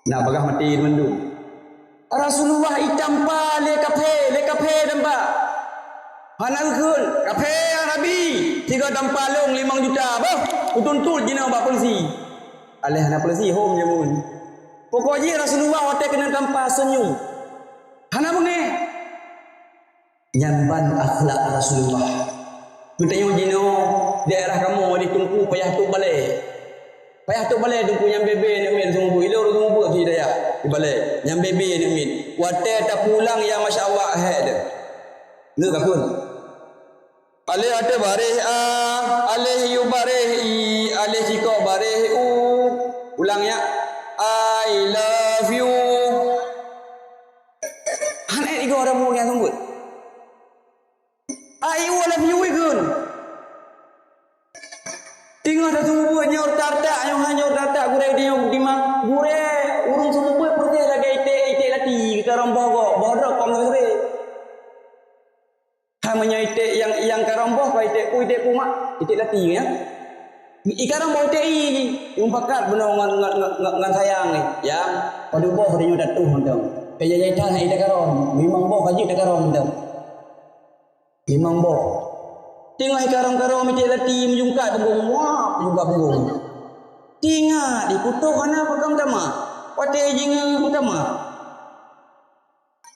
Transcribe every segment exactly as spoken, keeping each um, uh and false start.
Nak bagah maté mandum. Rasulullah itampa lé kaphé, lé kaphé tampa. Hana geukheun, kaphé nyang rabi, sigoe tampa lôn limong juta, boh, kutuntut jinoe bak polisi. Aléh hana polisi, hom jameun. Pokok jih Rasulullah watée keuneuk tampa senyum. Hana beungéh. Nyan ban akhlak Rasulullah. Geutanyoe jinoe daerah kamoe di Teungku payah trok balée. Payah trok balée Teungku nyang bebe aneuk miet seumeubeuet. Ilôn ureueng seumeubeuet di dayah di balée. Nyang bebe aneuk miet. Watée tapulang ya masya Allah hék deuh. Neu ka kheun. Aléh ateueh baréh A, aléh yue baréh I, aléh sikok baréh U. Ulang ya. I love you. Hana igoe dah buet nyang seumeubeuet. Ai, I love you ikheun. Teungoh taseumeubeuet nyoe retak-retak, nyoe hana nyoe retak-retak, gurée di nyoe dimang. Gurée ureueng seumeubeuet peureuséh lagée iték, iték lati, geukarong boh gob, boh droe kong lagée. Hai meunyoe iték nyang, nyang karong boh, ka iték peue, iték peue mak, iték lati nyan. Ikarong boh iték ie jih, imupakat bunoe ngon, ngon, ngon, ngon, ngon sayang nyan. Padub boh tanyoe tatuh mantong. Keu jai-jai that hana takarong, memang boh ka jeuet takarong mantong. Memang boh. Teungoh ikarong-karong iték lati meujungkat punggong, muap meujungkat punggong. Tingat, ikutoh hana pakon tamah. Watée jingeuk meutamah.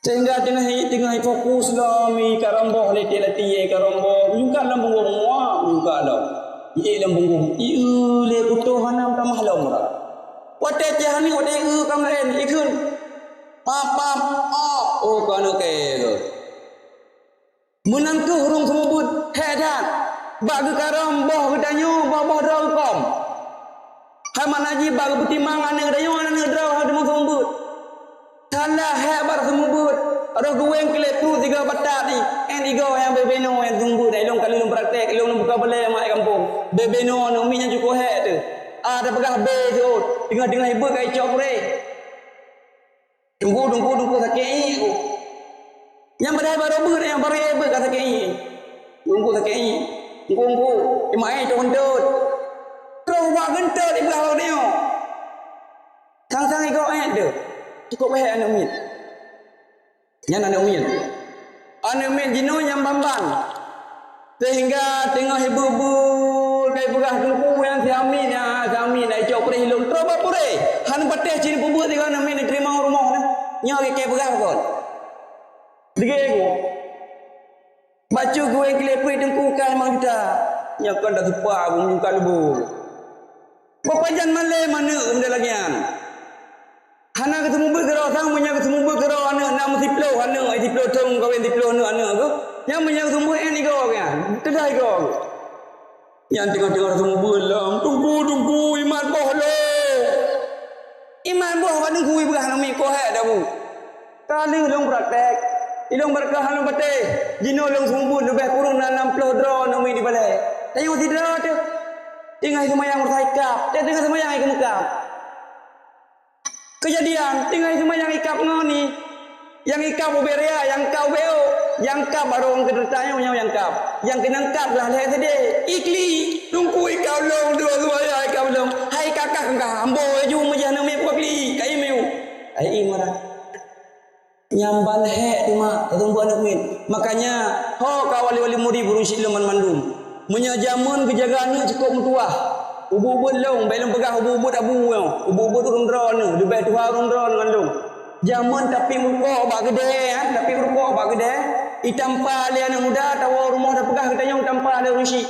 Sehingga teungoh, teungoh fokus lom, ikarong boh lé iték lati, ikarong boh, meujungkat lam punggong, muah, meujungkat lom. Iék lam punggong, ieu lé kutoh hana tamah lom dah. Watée cit hana, watée ieu kam laén, ikheun. Pap, pap, pap. Oh, ka aneuk kée. Meunan kheueh ureueng seumeubeuet, hék that. Bak geukarong boh geutanyoe, boh-boh droe geukom. Hai makna jih bak geupeutimang aneuk geutanyoe, aneuk droe, hai teuma seumeubeuet. Salah hék bak seumeubeuet. Roh geuwéng keu lé pruet sigoe batat nyan. Én igoe nyang bebe noe nyang seumeubeuet. Ilôn kali lôn praktek, ilôn buka balée mak gampông. Bebe noe aneuk miet nyang cukôp hék teuh. Ah, tapeugah bé seuôt. Teungoh-teungoh ibeuet ka icok gurée. Teungku, teungku, teungku sakét ié ku. Nyang padahai barô beuet, nyang barô ié beuet ka sakét ié. Teungku sakét ié. Teungku, teungku, imak ié cok geuntot. Troh bak geuntot ipeugah bak geutanyoe. Sang-sang igoe ék deuh. Cukôp hék aneuk miet. Nyan aneuk miet. Aneuk miet jinoe nyang ban-ban. Sehingga teungoh ibeubeuet ka ipeugah teungku nyang si Amin, ya, si Amin, icok preh ilôn troh bak purée. Hana patéh cit peubuet sigoe aneuk miet teurimong rumoh nyan. Nyoe keu peugah kon. Degée ku. Bacut geuwéng keu lé pruet teungku ka limong juta. Nyoe kon dak tupa bungkah lubô. Beupajan malée maneuek benda lagée nyan. Hana geuseumeubeuet keudroe sang, meunyoe geuseumeubeuet keudroe aneuk na meusiplôh aneuk, siplôh thon kawén siplôh aneuk, aneuk geuh. Nyan meunyoe geuseumeubeuet én igoe geuh nyan, teudah igoe geuh. Nyan teungoh-teungoh geuseumeubeuet lom, teungku, teungku, imat boh lôn. Imat boh bak teungku ipeugah aneuk miet koh hék dak bu. Ka lheueh lôn praktek, ilôn beureukah lôn patéh, jinoe lôn seumeubeuet leubeh kureueng na nam ploh droe aneuk miet di balée. Tanyoe sidroe teuh. Teungoh seumayang meureusa ikab, teuh teungoh seumayang ikab meukab. Keujadian, teungoh seumayang ikab ngon ni. Nyang ikab ubé raya, nyang kab ubé ôk, nyang kab barô ngon keudeurita nyoe, nyoe nyang kab. Nyang keunong kab glah lhée sideh. Ikli, teungku ikab lôn, dua seumayang ikab lôn. Hai kakah kah, ambo laju meujih aneuk miet puak kli, kai miyueb. Hai i marah. Nyang ban hék teuma, teutumbuek aneuk miet. Makanya, ho ka wali-wali murit ureueng syiek lôn banmandum. Meunyoe jameun geujaga aneuk cukôp meutuwah, ubeuet-ubeuet lôn, bèk lôn peugah ubeuet-ubeuet abu nyoe, ubeuet-ubeuet ureueng droeneuh, leubeh tuha ureueng droeneuh ngon lôn. Jameun tapiep rukok bak keudè, ha, tapiep rukok bak keudè, itampa lé aneuk muda, tawoe rumoh tapeugah geutanyoe tampa lé ureueng syiek.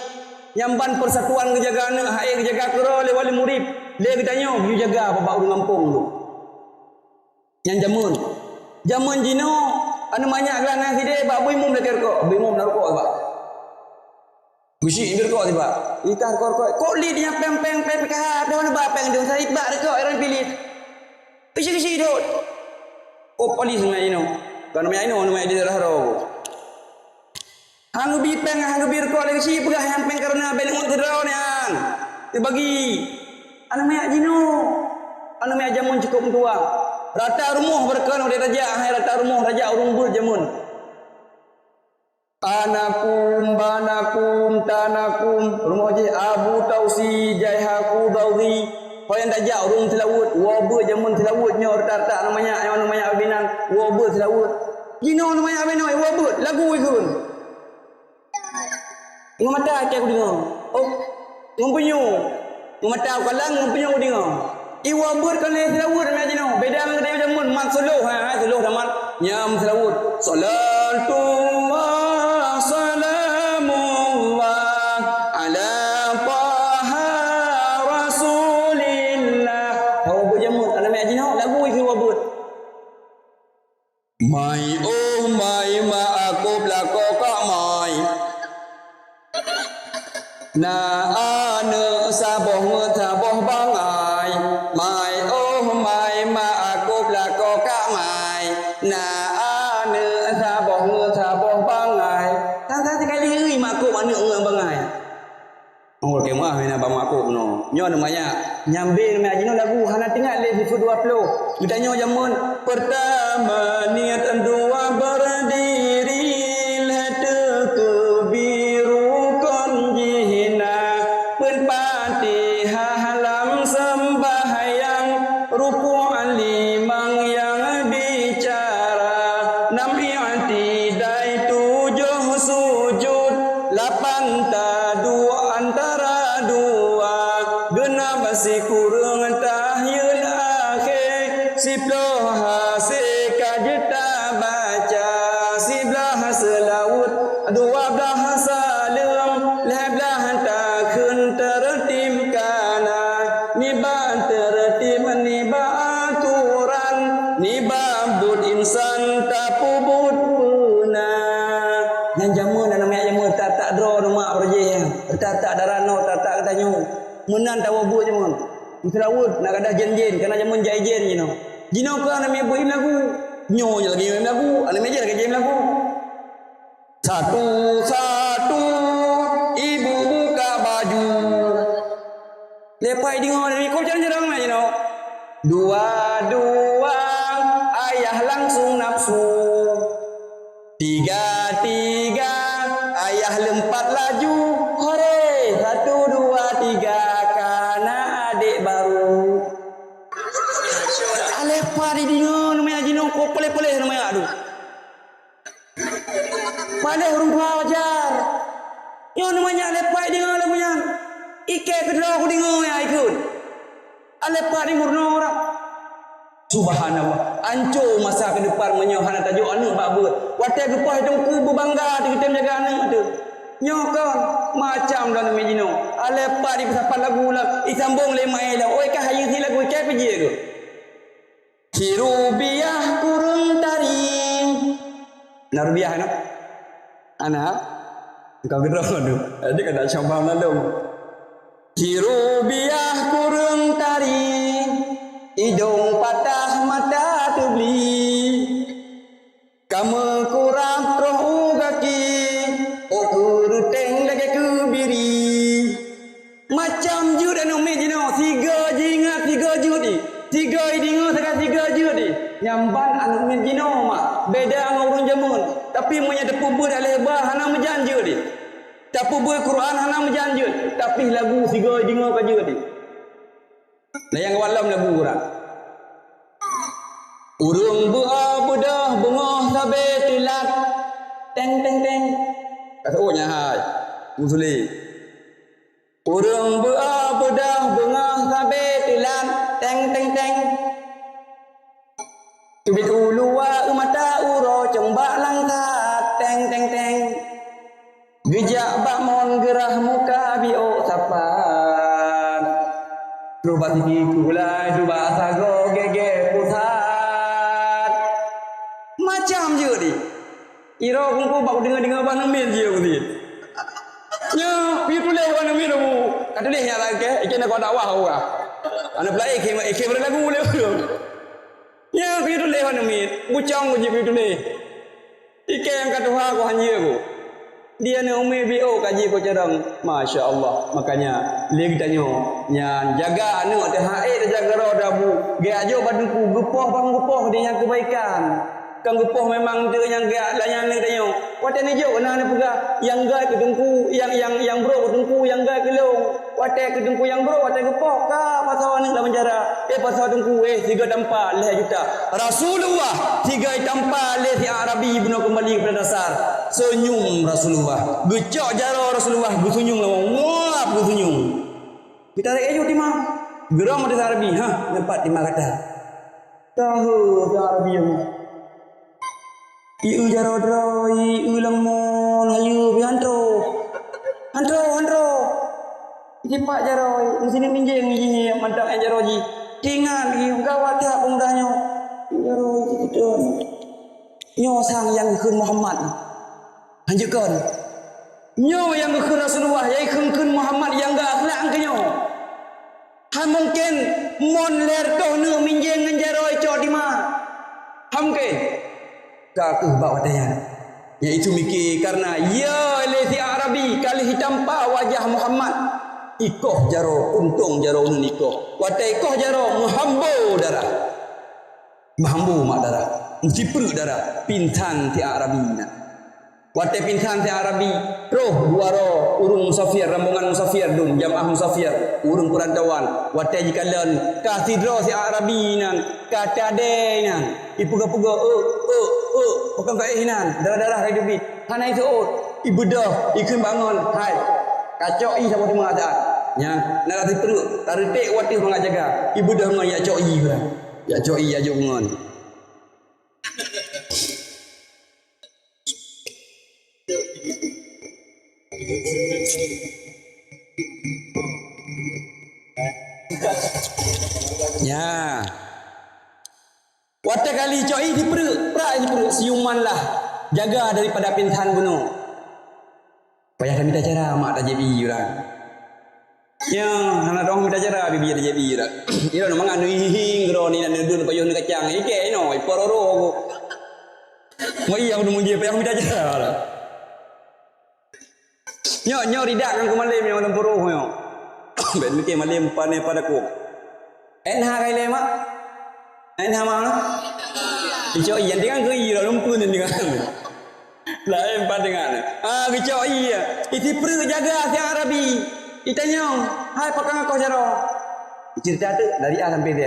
Nyang ban persatuan geujaga aneuk, hai geujaga keudroe lé wali murit, lé geutanyoe geujaga bak ureueng gampông lôn. Nyan jameun. Jameun jinoe, aneuk manyak glah na sideh bak bui mum lakée rukok, bui mum na rukok bak. Geusyik jih rukok sibak. Itah rukok-rukok. Kok li nyan péng-péng P K H, dong ba péng dong, sa ibak rukok ureueng piléh. Geusyik-geusyik dot. Oh, polis nyan inoe. Bukan nyan inoe, nyan di daerah Rogo. Han geubi péng, han geubi rukok lé geusyik, peugah nyan péng kareuna bèk leuôt keudroe nyan. Teubagi. Aneuk manyak jinoe. Aneuk manyak jameun cukôp meutuwah. Rata rumoh beureukan udeb tajak, hai rata rumoh tajak ureueng beuet jameun. Anakum, banakum, tanakum, rumoh jih Abu Tausi, Jaihaku, Daudi, Awak nyang tajak ureuëng seulaweuet, woe beuet jameun seulaweuet nyoe, rata-rata aneuk manyak, nyang aneuk manyak binan, woe beuet seulaweuet. Jinoe aneuk manyak binan, woe beuet, lagu ikheun. Ngon mata akai kudeungoe. Oh, ngon punyueng. Ngon mata ukalang, ngon punyueng kudeungoe. Iwoe beuet kon lé seulaweuet aneuk manyak jinoe. Beda ngon geutanyoe jameun, mat suluh, ha, ha, suluh tamat. Nyam seulaweuet. Salatullah, salamullah, ala Taha Rasulillah. Hana beuet jameun, aneuk manyak jinoe, lagu ikheun hana beuet. Mai oh mai ma akôb lakoe kak mai. Na aneuk saboh ngon saboh bangai. Mai oh mai ma akôb lakoe kak mai. Na aneuk saboh ngon saboh bangai. Tan-tan sikali ui ma akôb aneuk ngon bangai. Oh, keu meuah mina bang makôb nyoe. Nyoe aneuk manyak. Nyang bri aneuk manyak jinoe lagu hana teuingat lé sifeuet dua ploh. Geutanyoe jameun, pertama niet, dua berdiri, lhèe teukeubiri rukon jih na, peuet Fatihah lam seumbahyang, rukuk limong nyang bicara, nam i'tidai, tujoh sujud, lapan taduek antara dua, geunab sikureueng tahiyeut akhé, siploh hase ka jeuet tabaca, siblaih seulaweuet, dua blaih saleuem, lhèe blaih takheun, teurtib ka na, nibak teurtib, nibak atoran, nibak buet insan tapeubuet beuna. Nyan jameun aneuk manyak jameun, tak-tak droe aneuk manyak beurajih nyan. Tak-tak dara noe, tak-tak geutanyoe. Meunan tawoe beuet jameun. Di Seulaweuet na gadôh jén-jén, kana jameun jai jén jinoe. Jinoe keuh aneuk manyak beuet lagu. Nyoe lagèe nyoe lagu, aneuk manyak jén lagèe jén lagu. Satu, satu, ibu buka baju. Leupah ideungoe dari ko jarang-jarang na jinoe. Dua, dua, ayah langsung nafsu. Tiga, tiga, ayah leumpat laju. Hore, satu, dua, tiga, kana adék baru. Leupah ideungoe aneuk manyak jinoe, ko peuleh-peuleh aneuk manyak tu. Paléh ureueng tuha wajar. Nyoe aneuk manyak leupah ideungoe lagèe nyan. Ikèe keudroe kudeungoe ya ikheun. Leupah dimeurunoe rab. Subhanallah. Anco masa keudepan meunyoe hana tajok aneuk bak beuet. Watèe geupoh teungku beubangga teuh geutem jaga aneuk teuh. Nyoe kon macam droeneuh jinoe. Leupah dipeusapat lagu lam, isambong lé maé lam. Oi ka hayeu si lagu ikèe peujiek keuh. Sirubiah kureueng tari. Na rubiah nyoe? Ana? Ka keudroe tu. Jadi kada syabab lalu. Sirubiah kureueng tari. Idong patah mata teubli. Ka meukurab troh u gaki. Ôk keureuteng lagèe keubiri. Macam jeuet aneuk miet jinoe, sigoe jiingat sigoe jeuet jih. Sigoe ideungoe sagai sigoe jeuet jih. Nyan ban aneuk miet jinoe mak, beda ngon ureueng jameun. Tapi meunyoe tapeubuet lé ba hana meujan jeuet jih. Tapeubuet Quran hana meujan jeuet, tapi lagu sigoe ideungoe ka jeuet jih. Nah nyang awak lom lagu Quran. Ureueng beu-o beudôh beungoh sabe teulat. Teng teng teng. Ka seuôt nyan hai. Musli. Ureueng beu-o beudôh beungoh sabe teulat, teng teng teng. Teubiet u luwa u mata uroe cong bak langsat, teng teng teng. Geujak bak mon geurah muka biôk sapat. Troh bak siki keugulai, troh bak sagoe gègèe pusat. Macam jeuet jih. Iroe kungku bak kudeungoe-deungoe bak aneuk miet jih, Abu Zid. Nyoe, pih tuléh bak aneuk miet, Abu. Ka tuléh nyan lagèe, ikheun na keu dakwah, Abu, ah. Aneuk peulai ikheun, ikheun bak lagu lé. Nyoe, pih tuléh bak aneuk miet. Bucong ku jih pih tuléh. Ikheun nyang ka tuha ku hanjeuet ku. Di aneuk umi biôk ka jih ku carông. Masya Allah. Makanya, lé geutanyoe, nyan jaga aneuk teuh, han ék tajaga droe, Abu. Geuajoh bak teungku, geupoh bang geupoh di nyang keubaikan. Kan geupoh memang deuh nyang gak lanyang ni tanyoe. Watée neujok na neupeugah, nyang gak keu teungku, nyang, nyang, nyang brok keu teungku, nyang gak keu lôn. Watée keu teungku nyang brok, watée geupoh, ka pasoe aneuëk lam penjara. Eh, pasoe teungku, eh, sigoe tampa lhée juta. Rasulullah, sigoe tampa lé si Arabi bunoe keumbali keupada dasar. Seunyum Rasulullah. Geucok jaroe Rasulullah, geuseunyum lom. Wah, geuseunyum. Geutarek laju tima. Geurong mata si Arabi, ha, nyan pat tima gata. Tahu si Arabi nyan. Ieu jaroe droe, ieu lam mon, hayeue pih han troh. Han troh, han troh. Dipat jaroe, meusini minjeng jih mantong ék jaroe jih. Tingat jih gawat that pemuda nyoe. Jaroe jih. Nyoe sang nyang geukheun Muhammad. Hanjeuet kon. Nyoe nyang geukheun Rasulullah, nyang geukheun Muhammad nyang geuakhlak keu nyoe. Hana mungken mon lhée reutôh neuk minjeng ngon jaroe cok tima. Hana mungken. Ka keuh bak watée nyan. Nyang itu mike karna ya lé si Arabi ka lheueh tampa wajah Muhammad. Ikoh jaroe, untông jaroe uneun ikoh. Watée ikoh jaroe meuhambo darah. Meuhambo mak darah. Meusipreuk darah. Pingsan si Arabi nyan. Watée pingsan si Arabi, troh dua droe ureuëng musafir, rombongan musafir dum, jamaah musafir, ureuëng peurantauan. Watée jikalon, ka sidroe si Arabi nyan, ka tadée nyan. Ipeugah-peugah, "Euk, euk, euk, pakon ka éh inan, darah-darah ka iteubiet." Hana iseuôt, ibeudôh, ikheun bangon, "Hai, kacok ié saboh teuma saát." Nyan, na rasa treuk, tareutek wateuh mangat jaga. Ibeudôh ngon jak cok ié urang. Jak cok ié aju ngon. Ya. Watée kali cok ié sipreuk, prak sipreuk, siuman lah jaga daripada pingsan bunoe. Payah tamita cara mak tajép ié urang. Ya, hana dong mita cara bibi tajép ié urang. Iro mangat neuhing-hing droe ni dan neudun payoh neukacang. Ikei inoe, ipororo aku. Mai aku neumujie payah mita cara lah. Nyoe, nyoe ridak kan keu malem nyoe lam peuruh nyoe. Bèk mikir malem pane pada ku. Enha kai le mak. Enha mak no. Icok iyan dengan ke ira lumpun dengan. Laén pat dengan. Ah, geucok ié. Itipreuk jaga siang Arabi. Itanyong, "Hai pakon ngakoh jaroe?" Cerita tu dari A sampai Z.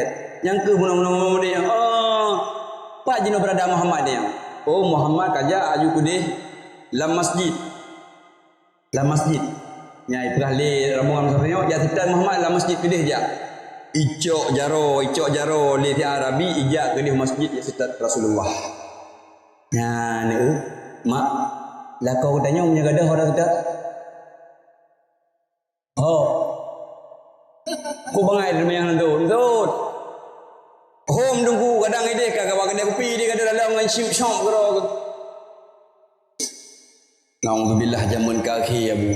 Nyang ke bunoe-bunoe dia. Oh, pat jinoe berada Muhammad dia. Oh, Muhammad kajak aju keudeh lam masjid. Lam masjid. Nyang ipeugah lé rombongan musafir nyoe, jak seutôt Muhammad lam masjid keudeh jak. Icok jaroe, icok jaroe lé si Arabi ijak keudeh masjid jak seutôt Rasulullah. Nyan, eh, mak, lakoe geutanyoe meunyoe gadôh ora seutôt? Ho. Ku bangai teuma nyang tu, entut. Hom teungku kadang ideh ka kawa keudè kupi di ka dalam ngon syup-syop keudroe. Naudzubillah, jameun ka akhé, Abu.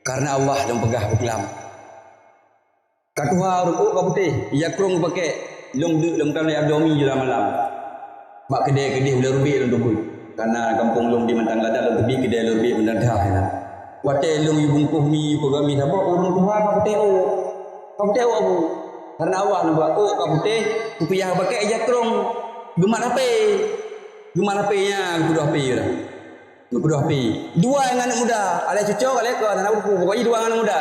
Karena Allah lôn peugah beukelam. Ka tuha ureueng ôk ka putéh, ija krông geupakèk, lôn deuk lôn kalon Abdul Ghani jula malam. Bak keudè keudeh ulèe rubek lôn teubiet. Karena gampông lôn di Mantang Gladang lôn teubiet keudè ulèe rubek Mantang Gladang. Watèe lôn yue bungkôh mi, peugah mi saboh, ureueng tuha ka putéh ôk. Ka putéh ôk, Abu. Karena Allah lôn peugah ôk ka putéh, kupiah geupakèk ija krông. Geumat hapé. Geumat hapé nyan, geupeudôh hapé dah. Geupeudôh pi. Dua ngon aneuk muda. Alai cucoe, alai kon, hana buku. Pokoknya dua ngon aneuk muda.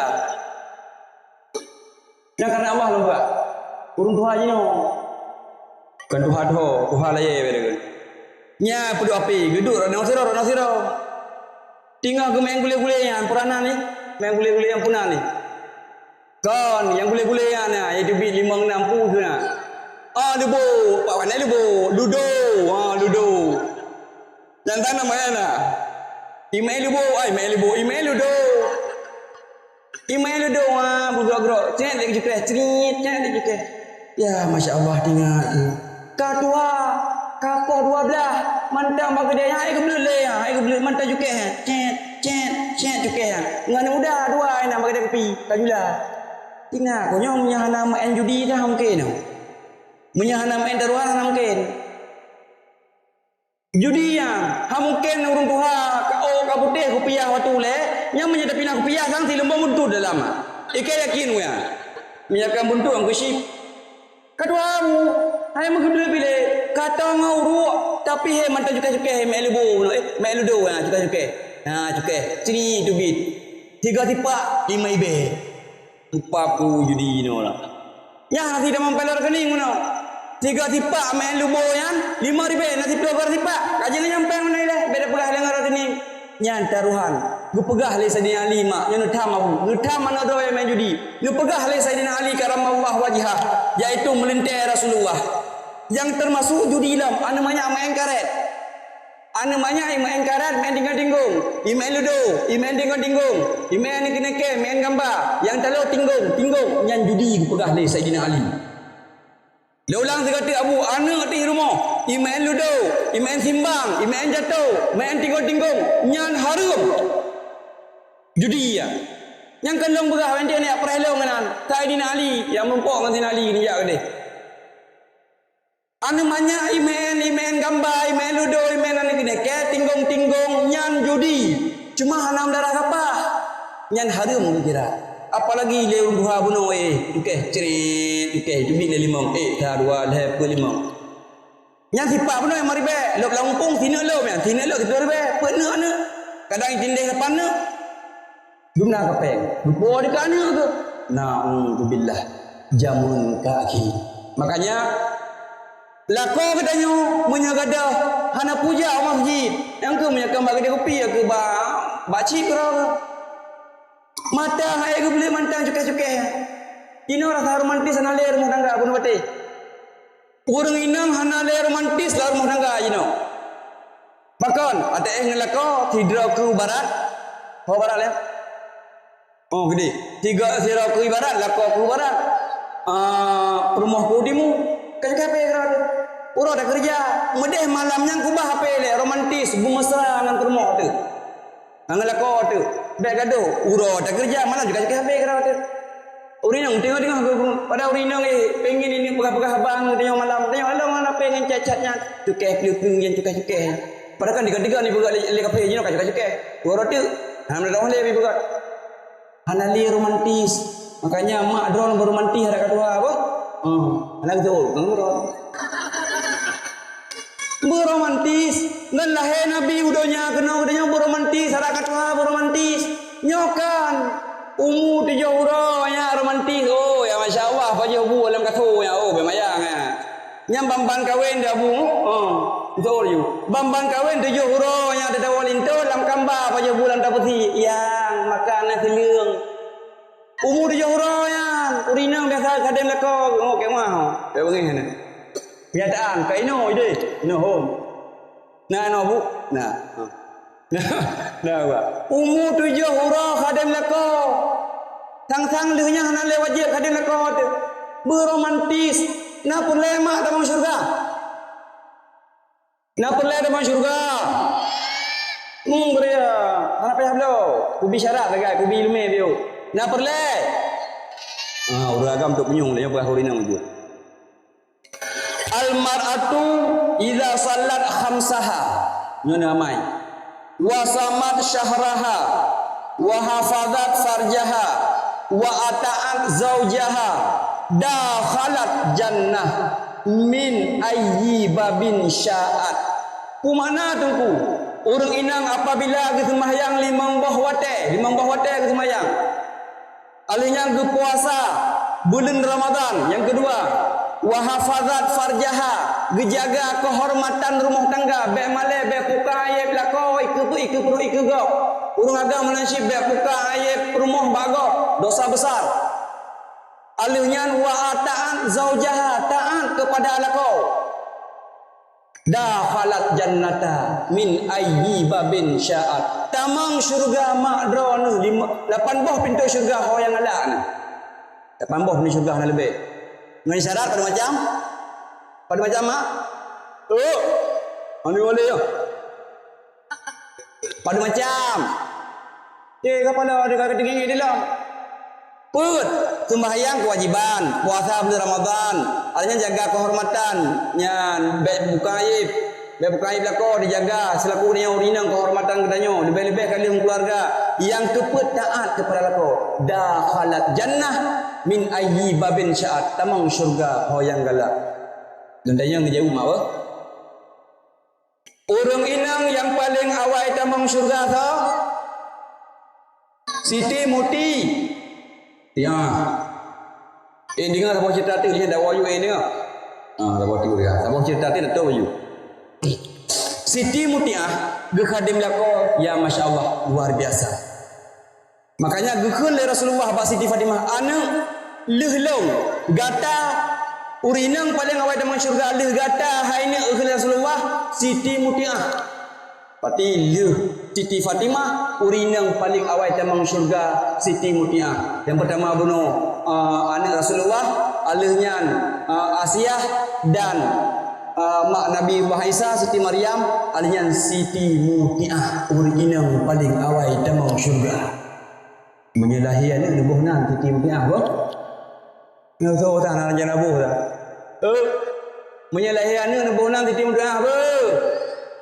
Nyan karena Allah lôn buat. Ureueng tuha jinoe. Kon tuha tho, tuha layèe beda kan. Nyan peudôh pi, geuduek rot nang sidroe, rot nang sidroe. Teungoh geumeu'en gulèe-gulèe nyan, peue nan ni? Meu'en gulèe-gulèe nyang peue nan ni? Kon, nyang gulèe-gulèe nyan na, nyang teubiet limong nam pue na. Ah, lubo, pak pandai lubo, ludo, ah, ludo. Nyang tanam ayah na. Imai lubo, ai, imai lubo, imai ludo. Imai ludo, ah, bugrok-grok. Cret lé cukreh, cret, cret lé cukreh. Ya, Masya Allah, teuingat. Ka tuha, ka poh dua blah, mantong bak keudè nyan, hai geubleut lé, hai geubleut mantong cukéh, cét, cét, cét cukéh. Ngon muda dua inan bak keudè kupi, ka jula. Ingat, konyong meunyo hana meu'en judi dah mungken. Meunyo hana meu'en taruhan hana mungken. Judi nyan, ha mungken ureueng tuha, ka ôk ka putéh kupiah watèe ulèe, nyan meunyo tapinah kupiah sang silumbong buntut dalam. Ikei yakin nyan. Meunyo kan buntut ngon kusyik. Ka tuha mu, hai meukeudeuh bilé, ka tong ngon uruek, Tapi he mantong cukai-cukai, he meu'en lubo, eh, meu'en ludo, ha, cukai-cukai. Ha, cukai. Sini teubiet. Tiga sipak, lima ribèe. Tupa ku judi inoe lah. Nyan hana sida mampai lam rekening meunoe. Tiga sipak meu'en lubo nyan, lima ribèe, na siplôh sipak. Ka jeuet nyan péng meunan ilèe, bèk tapeugah lé ngon rekening. Nyan taruhan. Geupeugah lé Saidina Ali, mak, nyoe neutham Abu. Neutham aneuk droe nyang meu'en judi. Neupeugah lé Saidina Ali karamallahu wajhah, yaitu meulintèe Rasulullah. Nyang teumasuk judi lom, aneuk manyak meu'en karèt. Aneuk manyak imeu'en karèt, meu'en tinggong-tinggong, imeu'en ludo, imeu'en tinggong-tinggong, imeu'en nike-nike, meu'en gamba, nyang talo tinggong, tinggong, nyan judi geupeugah lé Saidina Ali. Lé ulang sigoe teuk Abu, aneuk teuh rumoh, imeu'en ludo, imeu'en simbang, imeu'en jato, meu'en tinggong-tinggong, nyan hareuem. Judi nyan. Nyang keuneuk peugah, wente nyak preh lôn ngon nan, Saidina Ali, nyang meurumpok ngon Saidina Ali, nijak keudeh. Aneuk manyak imeu'en, imeu'en gamba, imeu'en ludo, imeu'en aneuk nike, tinggong-tinggong, nyan judi. Cuma hana meudarah kapah. Nyan hareuem geukira. Apalagi lé ureueng tuha bunoe, eh, cukéh cret, cukéh teubiet lé limong, eh, sa, dua, lhèe, peuet, limong. Nyan sipak bunoe lima ribèe, lôb lam umpung, sineuk lôb nyan, sineuk lôb siplôh ribèe, peuet neuk aneuk. Kadang itindeh lapan neuk. Guna keu péng. Lupo di keu aneuk keuh. Na'udzubillah. Jameun ka akhé. Makanya, lakoe geutanyoe meunyoe gadôh hana puja u masjid, nyang keuh meunyoe ka bak keudè kupi, ya keuh bak, bak cit keudroe keuh. Mata hai geubeuleuet mantong cukéh-cukéh. Inoe rasa romantis hana lé rumoh tangga, bunoe patéh. Ureueng inong hana lé romantis lam rumoh tangga jinoe. Pakon? Até éh ngon lakoe, sidroe keu barat, ho barat lé? Oh, geude. Tiga sidroe keu barat, lakoe keu barat. Ah, peurumoh keu timu. Ka cukéh pé keudroe teuh. Uroe takeureuja, meudéh malam nyan keubah H P lé, romantis, beumesra ngon peurumoh teuh. Ngon lakoe teuh, bèk gadôh, uroe takeureuja, malam cukéh-cukéh H P keudroe teuh. Ureueng inong teungoh-teungoh geu-, padahai ureueng inong, eh, pengen ineuk peugah-peugah haba ngon geutanyoe malam, geutanyoe along ngon H P ngon chat-chat nyan, cukéh peue-peue nyan, cukéh-cukéh nyan. Padahai kan tiga-tiga ni peugah lé, lé kaphé, jinoe ka cukéh-cukéh. Uroe teuk, alhamdulillah lé mi peugah. Hana lé romantis. Makanya mak droeneuh beuromantis adak ka tuha, apa? Hmm, hana beutôi, bukan droe. Beuromantis. Ngon lahé Nabi u donya keunoe geutanyoe beuromantis, adak ka tuha beuromantis. Nyoe kan, umu tujoh uroe nyan romantis. Oh, ya masya Allah, pajoh bu lam kaso nyan. Oh, beumayang nyan. Nyan ban-ban kawen dah bu. Oh, beutôi ju. Ban-ban kawen tujoh uroe nyan teudawa linto lam kamba pajoh bu lam tapeusi. Yang makan nasi leung. Umu tujoh uroe nyan, ureueng inong biasa kadang lakoe, oh, keu mah. Keu beungéh nyan. Kenyataan, ka inoe ideh, inoe hom. Nah, inoe bu, nah. Ha. Nah, bah. Umu tujoh uroe kadang lakoe. Sang-sang lheueh nyan hana lé wajéb kadang lakoe teuh. Beuromantis, na peureulèe mak tamong syeuruga. Na peureulèe tamong syeuruga? Hmm, beuria. Hana payah bloe. Kubi syarat sagai, kubi ileumèe biôh. Na peureulèe? Ah, ureueng agam tok punyueng, lé nyoe peugah ureueng inong jeuet. Al mar'atu idza shallat khamsaha. Nyoe na amai. Wa shamat syahraha, wa hafazat farjaha, wa ata'at zaujaha, dakhalat jannah min ayyi babin sya'at. Peue makna teungku? Ureueng inong apabila geuseumbahyang limong boh watèe, limong boh watèe geuseumbahyang. Alheuh nyan geupuasa buleuen Ramadhan. Nyang keudua, wa hafazat farjaha, geujaga keuhormatan rumoh tangga, bèk malèe, bèk buka aéb lakoe, ikeue peuet, ikeue pruet, ikeue gob. Ureueng agam meunan cit bèk buka aéb rumoh bak gob, dosa besar. Alheuh nyan wa ata'at zaujaha, taat keupada lakoe. Dakhalat jannata min ayyi babin sya'at. Tamong syeuruga mak droeneuh lima, lapan boh pintoe syeuruga ho nyang galak nyan. Lapan boh pintoe syeuruga hana leubeh. Ngon syarat padum macam? Padum macam, mak? Oh. Hana boleh, ya. Padum macam. Eh, kapala ada kat tinggi di dalam. Peuet, seumbahyang keuwajiban, puasa buleuen Ramadhan, artinya jaga keuhormatan, nyan bèk buka aéb, bèk buka aéb lakoe dijaga, seulaku nyoe ureueng inong keuhormatan geutanyoe, leubeh-leubeh ka lheueh keuluwarga. Nyang keupeuet taat keupada lakoe, dakhalat jannah min ayyi babin sya'at, tamong syeuruga ho nyang galak. Dan tanyoe geujaweueb mak, Ureuëng inong nyang paleng awai tamong syeuruga soe? Siti Muti. Ya. Eh, deungoe saboh ceurita teuk, nyan dawa yue deungoe. Ah, saboh tu ya. Saboh ceurita teuk, dawa yue. Siti Mutiah geukhadem lakoe, ya, masya Allah, luar biasa. Makanya geukheun lé Rasulullah bak Siti Fatimah, "Aneuëk, lheueh lôn, gata ureuëng inong paleng awai tamong syeuruga, lheueh gata hai neuk," geukheun lé Rasulullah, Siti Mutiah. Berarti lheueh Siti Fatimah, ureuëng inong paleng awai tamong syeuruga, Siti Mutiah. Nyang peurtama bunoe, ah, aneuëk Rasulullah, lheueh nyan, ah, Asiah dan, ah, mak Nabi Allah Isa, Siti Maryam, lheueh nyan Siti Mutiah, ureuëng inong paleng awai tamong syeuruga. Meunyoe lahé aneuëk neuboh nan Siti Mutiah, boh? Nyoe soe tan, hana rencana boh tan. Eh, meunyoe lahé aneuëk neuboh nan Siti Mutiah, boh?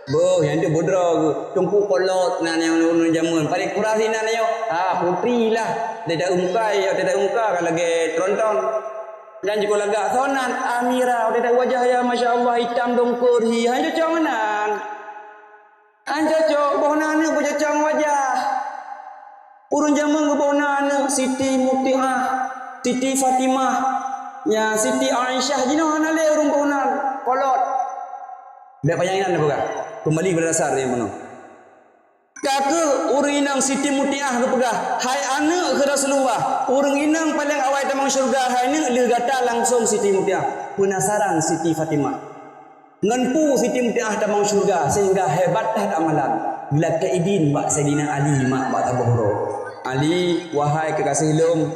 Boh, nyang tu beudroe geuh. Teungku Kolot nan nyang ureuëng jameun. Paling kurasi nan nyoe. Ha, putri lah. Tidak umkai, tidak umka kan lagée tronton. Dan jikeu lagak soe nan, Amira, tidak wajah ya, masya Allah, hitam dongkor hi. Ha, cocok nan. Hana cocok, boh nan aneuëk beucocok ngon wajah. Ureuëng jameun geuboh nan aneuëk Siti Mutiah, Siti Fatimah, nya Siti Aisyah jinoe hana lé ureuëng boh nan, kolot. Bék panyang inan neupeugah. Keumbali bak dasar nyang bunoe. Ka kheueh ureuëng inong Siti Mutiah geupeugah, "Hai aneuëk," kheun Rasulullah, "ureuëng inong paleng awai tamong syeuruga hai neuk lheueh gata langsong Siti Mutiah." Peunasaran Siti Fatimah. Ngon peue Siti Mutiah tamong syeuruga sehingga hebat that amalan? Geulakée idin bak Saidina Ali mak bak saboh uroe. "Ali, wahai keukaséh lôn,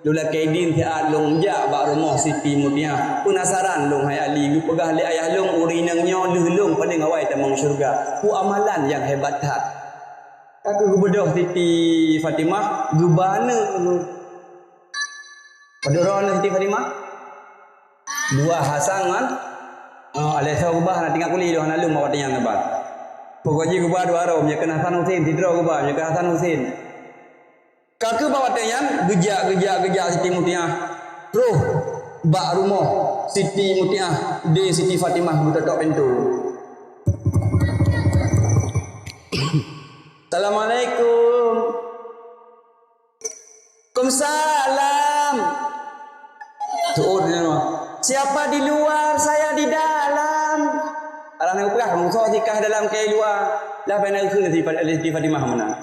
lôn lakée idin siat lôn jak bak rumoh Siti Mutiah. Peunasaran lôn hai Ali," geupeugah lé ayah lôn, "ureuëng inong nyoe lheueh lôn paleng awai tamong syeuruga. Peue amalan nyang hebat that?" Ka kheueh geubeudôh Siti Fatimah geuba aneuëk. Padub droe aneuëk Siti Fatimah? Dua, Hasan ngon, oh, alah soe geuba hana teuingat kuli, hana lom bak watée nyan neuba. Pokok jih geuba dua droe, meunyoe kheun Hasan Husen, sidroe geuba, meunyoe kheun Hasan Husen. Ka kheueh bak watée nyan, geujak, geujak, geujak Siti Mutiah. Troh bak rumoh Siti Mutiah, di Siti Fatimah geutotok pintoe. "Assalamualaikum." "Waalaikumsalam." Tuut nyan, "Siapa di luar, saya di dalam." Alah, na geupeugah, "Meusoe sikah dalam keu luwa." Lah, pai na geukheun Siti Fa-, Siti Fatimah meunan.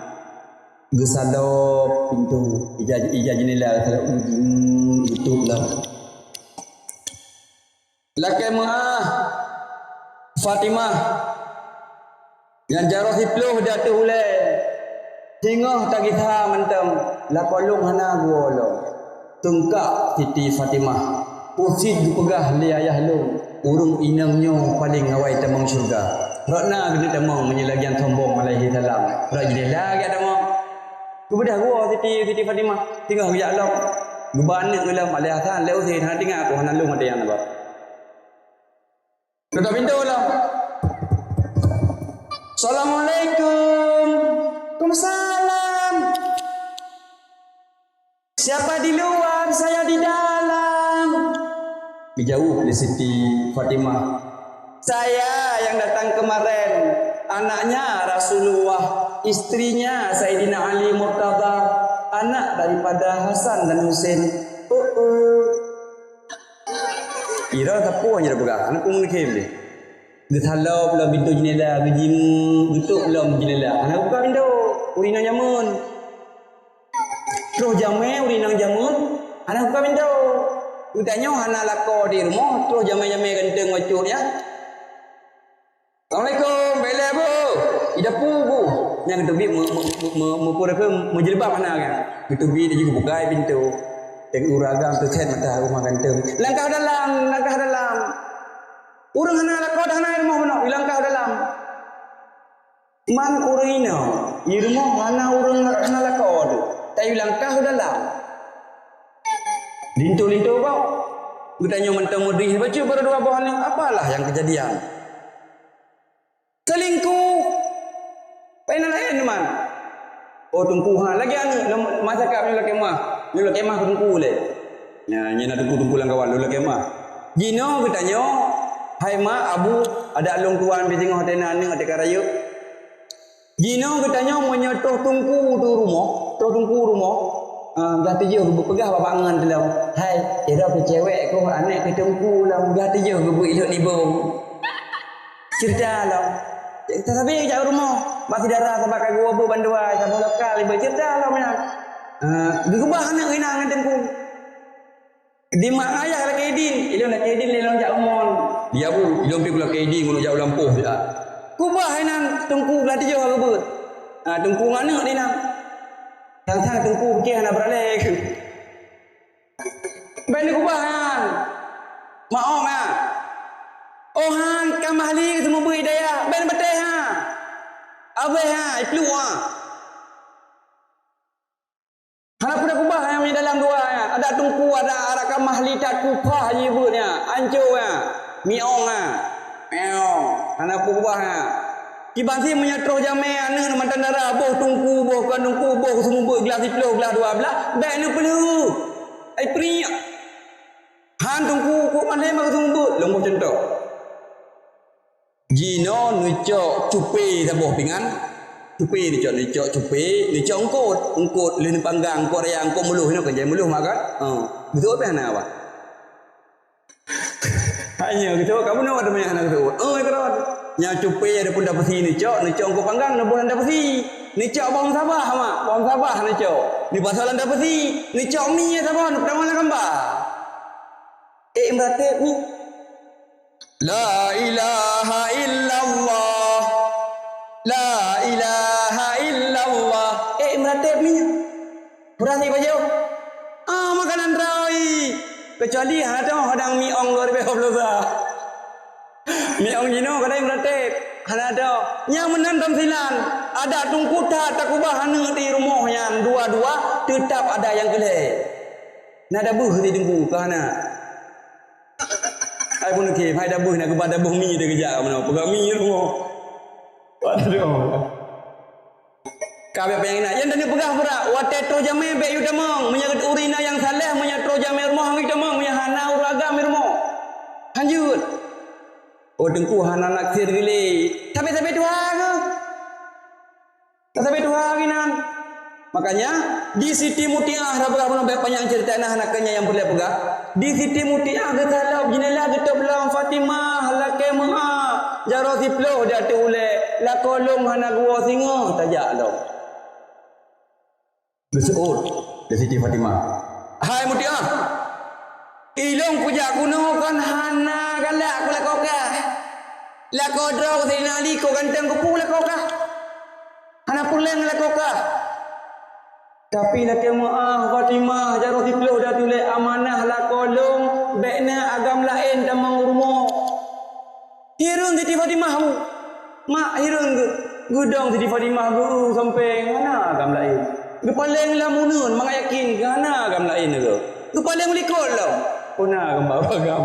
Geusadop pintoe, ija, ija jeundela geusadop, geutup lom. Lakée meuáh, Fatimah, nyang jaroe siploh di ateueh ulée, singoh tagisa mantong, lakoe lôn hana geuwoe lom. Teungkak Siti Fatimah, "Peue cit geupeugah lé ayah lôn, ureuëng inong nyoe paleng awai tamong syeuruga. Rot na keuneuk tamong meunyoe lagée nyan sombong alaihi salam. Rot jeundela geutamong." Geubeudôh geuwoe Siti, Siti Fatimah. Singoh geujak lom. Geuba aneuëk lom, lé Hasan, lé Husen, hana teuingat, hana lom watée nyan ba. Geutotok pintoe lom. "Assalamualaikum." "Waalaikumsalam." "Siapa di luar, saya di dalam." Geujaweueb lé Siti Fatimah, "Saya yang datang kemarin, anaknya Rasulullah, istrinya Saidina Ali Murtadha, anak daripada Hasan dan Husen." Oh, oh. Ira sapeue nyang peugah, hana peue mungken deh. Geusalop lom pintoe jeundela, geujimu, geutup lom jeundela. Hana buka pintoe, ureuëng inong jameun. Troh jamé, ureuëng inong jameun, hana buka pintoe. Geutanyoe hana lakoe di rumoh, troh jamé-jamé ganteng bacut nyan. "Assalamualaikum, bèk lé, Bu." Ida pu, Bu. Nyang geuteubiet me-, me-, me-, me-, meupeu-, meujilbab hana kan. Geuteubiet laju geubuka pintoe. Tengok ureueng agam teuset mata rumah ganteng. Langkah dalam, langkah dalam. Ureueng hana lakoe dah na rumoh bunoe, langkah dalam. Man ureueng inong, di rumoh hana ureueng hana lakoe tu. Tapi langkah dalam. Linto-linto bak. Geutanyoe mantong meudeh bacut baru dua boh aneuk. Apalah nyang keujadian? Selingkuh. Pai na laén man. Oh, teungku, ha, lagèe aneuk, lom, masa kap nyoe lakèe meuah. Nyoe lakèe meuah keu teungku lé. Nyan, nyan na teungku-teungku lam kawan, lôn lakèe meuah. Jinoe geutanyoe, "Hai mak, abu, adak lôn tuan pih singoh teunan aneuk teuka rayeuk. Jinoe geutanyoe meunyoe troh teungku tu rumoh, troh teungku rumoh, ah, glah tujoh geupeugah bak ngon tulông, 'Hai, sidroe keu cewek keuh aneuk keu teungku lom, glah tujoh geubeuet ilot nibong.' Ceurita lom. Tasabe jak u rumoh, bak syedara saban ka geuwoe beuet bandua, saboh lokal ibeut ceurita lom nyan. Ah, geukeubah aneuk inan ngon teungku. Di mak ayah lakée idin, ilôn lakée idin lé lôn jak u mon. Di abu, ilôn pih lakée idin ngon jak u lampôh siat. Keubah inan teungku glah tujoh ka geubeuet. Ha, teungku ngon aneuk di inan. Sang-sang teungku pike hana beuralée. Bék neukeubah nyan. Meu'oh nyan. Oh han, ka Mahli seumeubeuet i dayah, bék neubatéh ha. Abéh ha, ipluek ha. Hana peue takeubah nyang dalam dua nyan. Adak teungku, adak rakan Mahli that kupah jibeuet nyan. Ancô nyan. Miong nyan. Miong. Hana peue keubah nyan. Kiban cit meunyoe troh jamé aneuk mantan dara, boh teungku, boh kon teungku, boh seumeubeuet glah siploh, glah dua blaih, bék neupeuleueh. Ai priek. Han teungku, kok mandé maka seumeubeuet, lôn boh cuntoh. Jinoe neucok cupé saboh pingan. Cupé neucok, neucok cupé, neucok eungkot. Eungkot lheueh neupanggang, eungkot raya, eungkot meuluh, inoe kan jai meuluh mak kan? Ha. Beutôi pih hana apa. Hanya gitu, kamu nak ada banyak anak tu. Oh, ikrat. Nyang cupé ada pun dapeusi neucok, neucok eungkot panggang, neuboh lam dapeusi. Neucok bawang sabah, mak. Bawang sabah neucok. Neupasoe lam dapeusi. Neucok mi saboh, neupeutama lam kamba. Eh, meuratéb ni. La ilaha illallah. La ilaha illallah. Eh, meuratéb ni. Urang ni bajau. Ah, makanan rawi. Kecuali hana teuh hodang mi ong dua ribu dua puluh tiga. Mi ong jinoe kadang meuratéb. Hana teuh. Nyang meunan tamsilan. Adak teungku that takubah aneuk di rumoh nyan dua-dua, teutap ada nyang keu lhèe. Na dabeuh di teungku ka hana. Hai pun oke, hai dabeuh na keubah dabeuh mi teuh geujak meunoe. Peugah mi rumoh. Waduh. Ka bék panyang inan. Nyan tanyoe peugah brat, watèe troh jamé bék yue tamong. Meunyoe ureueng inong nyang saleh, meunyoe troh jamé rumoh han yue tamong, meunyoe hana ureueng agam di rumoh. Hanjeuet. Oh, teungku hana naksir geulé. Sabé-sabé tuha keuh. Tasabé tuha inan. Makanya, di Siti Mutiah, dah peugah bunoe bék panyang ceurita, nah, hana keuh nyan nyang peureulèe peugah. Di Siti Mutiah geusalôb jeunela geutôb lom Fatimah lakèe meu'ah, jaroe siploh di ateueh ulèe, lakoe lôn hana geuwoe singoh tajak lom. Geuseuôt lé Siti Fatimah, "Hai Mutiah, ilôn kujak keunoe kon hana galak kulakoe kah. Lakoe droe Saidina Ali kok ganteng, keupeue lakoe kah? Hana peureulèe lakoe kah. Tapi lakèe meu'ah Fatimah, jaroe siploh di ateueh ulèe, amanah lakoe lôn, bék na agam laén tamong u rumoh." Hireuen Siti Fatimah bu. Mak hireuen geu-, geudong Siti Fatimah geu-, sampéng hana agam laén. Geupaleng lam uneuen mangat yakin keu hana agam laén lagèe. Geupaleng u likot lom. Peue na agam bak agam.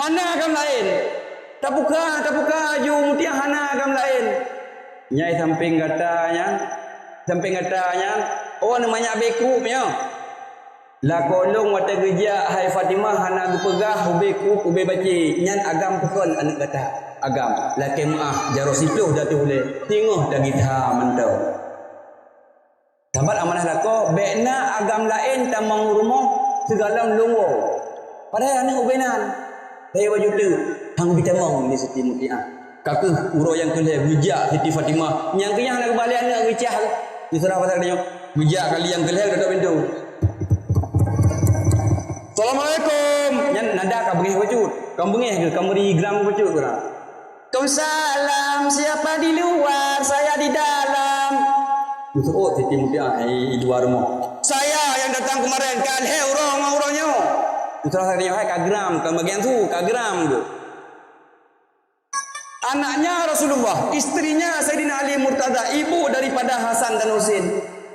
Hana agam laén. Tabuka, tabuka aju Mutiah hana agam laén. Nyai sampéng gata nyan, sampéng gata nyan, oh, aneuk manyak bekup nyoe. Lakoe lôn watèe geujak hai Fatimah hana geupeugah ubé kup, ubé bacé, nyan agam peukon aneuk gata. Agam, lakèe meu'ah, jaroe siploh di ateueh ulèe, singoh tagisa mantong. Sabat amanah lakoe, bék na agam laén tamong u rumoh sigohlom lôn woe. Padahai aneuk ubé nan. Lhèe baju teuk, han geutamong lé Siti Mutiah. Ka keuh uroe nyang keu lhèe geujak Siti Fatimah. Nyang keu nyan hana geubalèe aneuk geucah. Di seurah pasar nyoe, geujak kali nyang keu lhèe, geutôp pintoe. "Assalamualaikum." Nyan nada ka beungèh bacut. Ka beungèh geuh, ka meuri gram bacut kurang. "Waalaikumsalam, siapa di luar, saya di dalam." Geuseuôt Siti Mutiah, eh, di luwa rumoh. "Saya yang datang kemarin, ka lhèe uroe ngon uroe nyoe." Di seurah nyoe hai ka gram, ka bagian su, ka gram geuh. "Anaknya Rasulullah, istrinya Saidina Ali Murtada, ibu daripada Hasan dan Husein."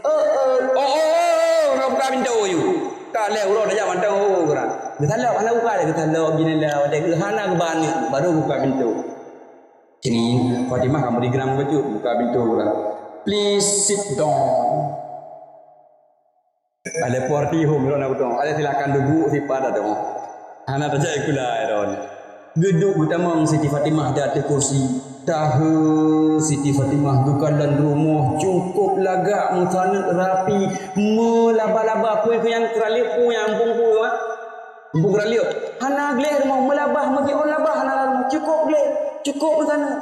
"Oh, oh, oh, oh, oh, buka pintoe, yu. Ka lhèe uroe tajak mantong, oh, oh, kurang." Geusalôb, hana buka lé, geusalôb jeunela, watèe geuh hana geuba aneuk, baru buka pintoe. Sini, Fatimah ka meuri gram bacut, buka pintoe kurang. "Please sit down." Ada party home, droe na kutong. Ada silakan duduk, sipat ada. Hana tajak ikula, droe. Geuduek geutamong Siti Fatimah di ateueh kursi. Tahe Siti Fatimah geukalon rumoh cukôp lagak, meusaneut rapi, meulaba-laba, peue nyang keuraleueb, peue nyang ampôn, peue, ha? Ampôn keuraleueb. Hana gleh rumoh, meulaba, meusiôn laba hana rumoh, cukôp gleh, cukôp meusaneut.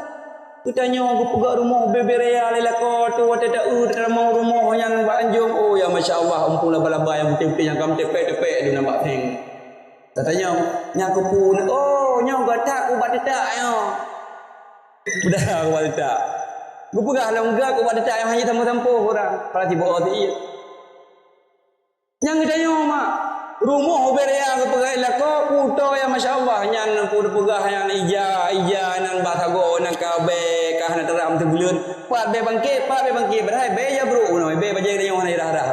Geutanyoe geupeugah rumoh bubé raya lé lakoe teuh, watèe taeu tatamong rumoh nyan bak anjong. Oh, ya masya Allah, ampôn laba-laba nyang putéh-putéh nyang ka meuteupeuk-teupeuk lom nyan bak péng. Tatanyong, "Nyan keupeue?" "Oh, nyoe gata keu bak teutak nyoe." Peudara keu bak teutak. Geupeugah lom gata keu bak teutak nyoe hana jitamong-tamong ureueng. Padahai sibuk oh siat. Nyang geutanyoe mak, rumoh ubé raya geupeugah lakoe, kuto ya masya Allah, nyan peue geupeugah nyan ija, ija nyan bak sagoe, nyan ka bèe, ka hana teuram teubuleuen. Pat bèe bangkét, pat bèe bangkét, padahai bèe jabrôk nyoe, bèe bajèe geutanyoe hana irah-rah.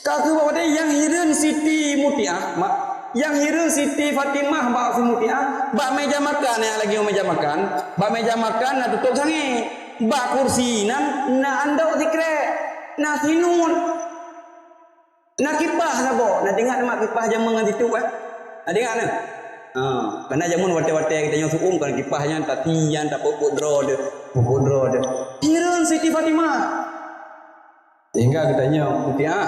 Ka keuh bak watèe nyang hireuen Siti Mutiah, mak, nyang hireuen Siti Fatimah bak si Mutiah, bak mèja makan nyang lagèe nyoe mèja makan, bak mèja makan na tutôp sangè, bak kursi nyan na andok sikrek, na sinut. Na kipah saboh, na teuingat mak kipah jameun ngon situp, eh? Na teuingat na? Ha, karena jameun watèe-watèe geutanyoe seuuem kan kipah nyan, tapi nyan tapeubuet droe deh, peubuet droe deh. Hireuen Siti Fatimah. Sehingga geutanyoe, Mutiah,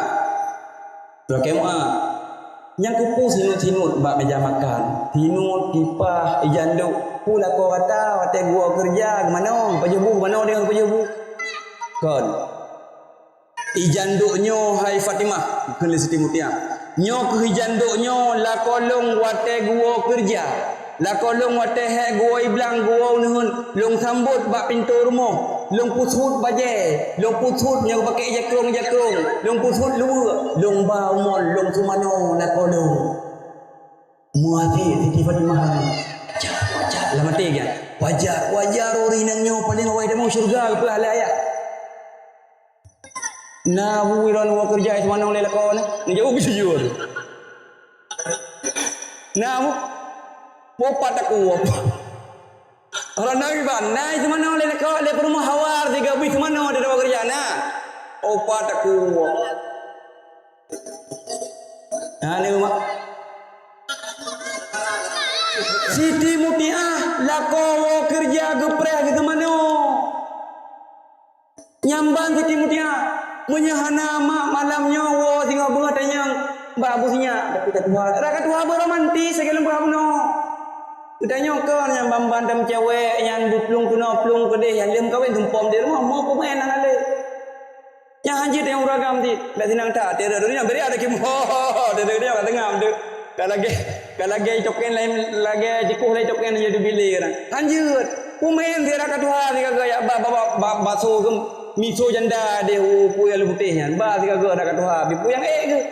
Mutiah, nyang keupeue sinut-sinut bak mèja makan, sinut, kipah, ija ndok, peue lakoe gata watèe geuwoe keureuja, geumanoe, geupajoh bu, geumanoe deungon geupajoh bu? Kon. Ija ndok nyoe, hai Fatimah, kheun lé Siti Mutiah. Nyoe keuh ija ndok nyoe lakoe lôn watèe geuwoe keureuja. Lakoe lôn watèe hék geuwoe iblang, geuwoe uneuen, lôn sambot bak pintoe rumoh. Lôn peusuet bajèe, lôn peusuet nyang geupakè jakrong-jakrong, lôn peusuet luweue, lôn ba u mon, lôn seumanoe lakoe lôn. Meuhasé Siti Fatimah. Wajar, wajar. Lam até geuh. Wajar, wajar ureueng inong nyoe paleng awai tamong syeuruga, geupeugah lé ayah. Na bu ilôn woe keureuja seumanoe lé lakoe nyoe. Neujaweueb jujur. Na bu. Popat aku. Orang na iban, na seumanoe lé lakoe, lé peurumoh hawa sigoe bit seumanoe di woe keureuja na. Popat aku. Ha, ni mak. Siti Mutiah lakoe woe keureuja geupreh geuseumanoe. Nyan ban Siti Mutiah, meunyoe hana mak malam nyoe woe singoh beungoh tanyong bak Abu Sinyak, tapi ka tuha. Raka tuha beuromantis lagèe lôn peugah bunoe. Geutanyong kon nyan ban-ban tam cewek nyan beuplueng keunoe plueng keudeh nyan lheueh meukawen tumpom di rumoh, mo peumaén hana lé. Nyang hanjeuet nyang ureueng agam cit, dak sinang that, teureuduri nyang beri ada kim, ho, ho, ho, teureuduri nyang ka teungam tu. Ka lagèe, ka lagèe coken laén, lagèe jikoh laén coken hana jeuet bile ureueng. Hanjeuet, peumaén sira ka tuha sigaga jak ba, ba, ba, ba, baso gem, miso janda deh, oh, peue nyang leueh putéh nyan. Ba sigaga dak ka tuha, peue nyang ék geuh.